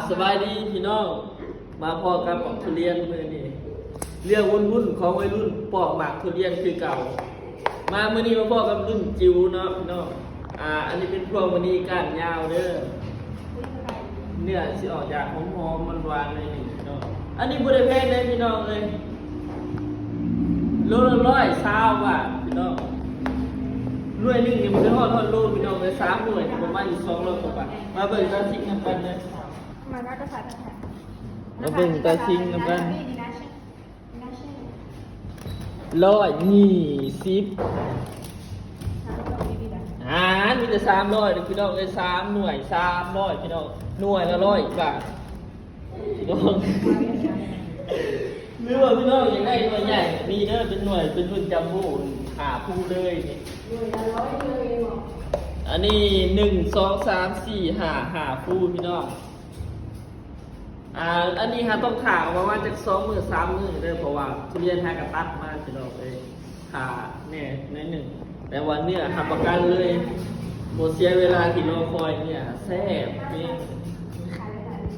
ສະບາຍດີພີ່ນ້ອງ ມາພໍ້ກັບບັກທຸລຽນມື້ນີ້ ເລື່ອງວຸ້ນໆຂອງໄວລຸ້ນປອກໝາກທຸລຽນຄືເກົ່າ. ມາມື້ນີ້ມາພໍ້ກັບລຸ້ນຈິວເນາະພີ່ນ້ອງ. ອ່າ ອັນນີ້ເປັນພວງມະນີກ້ານຍາວເດີ. ເນື້ອຊິອອກຈາກຫອມໆ ຫວານໆ ໜ້ອຍໜຶ່ງພີ່ນ້ອງ. ອັນນີ້ບໍ່ໄດ້ແພງເດ້ພີ່ນ້ອງເອີຍ ໂລລະຮ້ອຍຊາວບາດພີ່ນ້ອງ. ໜ່ວຍໜຶ່ງນີ້ບໍ່ໄດ້ຮອດ ຮອດໂລພີ່ນ້ອງເອີຍ ສາມໜ່ວຍນີ້ປະມານຢູ່ສອງຮ້ອຍກວ່າບາດ. ມາເບິ່ງຕາຊິງນຳກັນເດີ. ມາເບິ່ງຕາຊິງນຳກັນ. ຮ້ອຍຍີ່ສິບ ອ່າ ມີແຕ່ສາມຮ້ອຍເດີພີ່ນ້ອງເອີຍ ສາມໜ່ວຍສາມຮ້ອຍພີ່ນ້ອງ ໜ່ວຍລະຮ້ອຍບາດພີ່ນ້ອງ. ຫຼືວ່າພີ່ນ້ອງຢາກໄດ້ໜ່ວຍໃຫຍ່ມີເດີ ເປັນໜ່ວຍ ເປັນໜ່ວຍຈັມໂບ້ຫ້າພູເລີຍນີ້. ອັນນີ້ ໜຶ່ງ ສອງ ສາມ ສີ່ ຫ້າ ຫ້າພູພີ່ນ້ອງ. ອ່າ ອັນນີ້ຫາຕ້ອງຖ້າປະມານຈັກສອງມື້ສາມມື້ເດີ ເພາະວ່າທຸລຽນຫາກະຕັດມາພີ່ນ້ອງເອີຍ ຖ້າແດ່ໜ້ອຍໜຶ່ງ ແຕ່ວ່າເນື້ອຮັບປະກັນເລີຍ ບໍ່ເສຍເວລາທີ່ລໍຄອຍ ເນື້ອແຊບເດ້.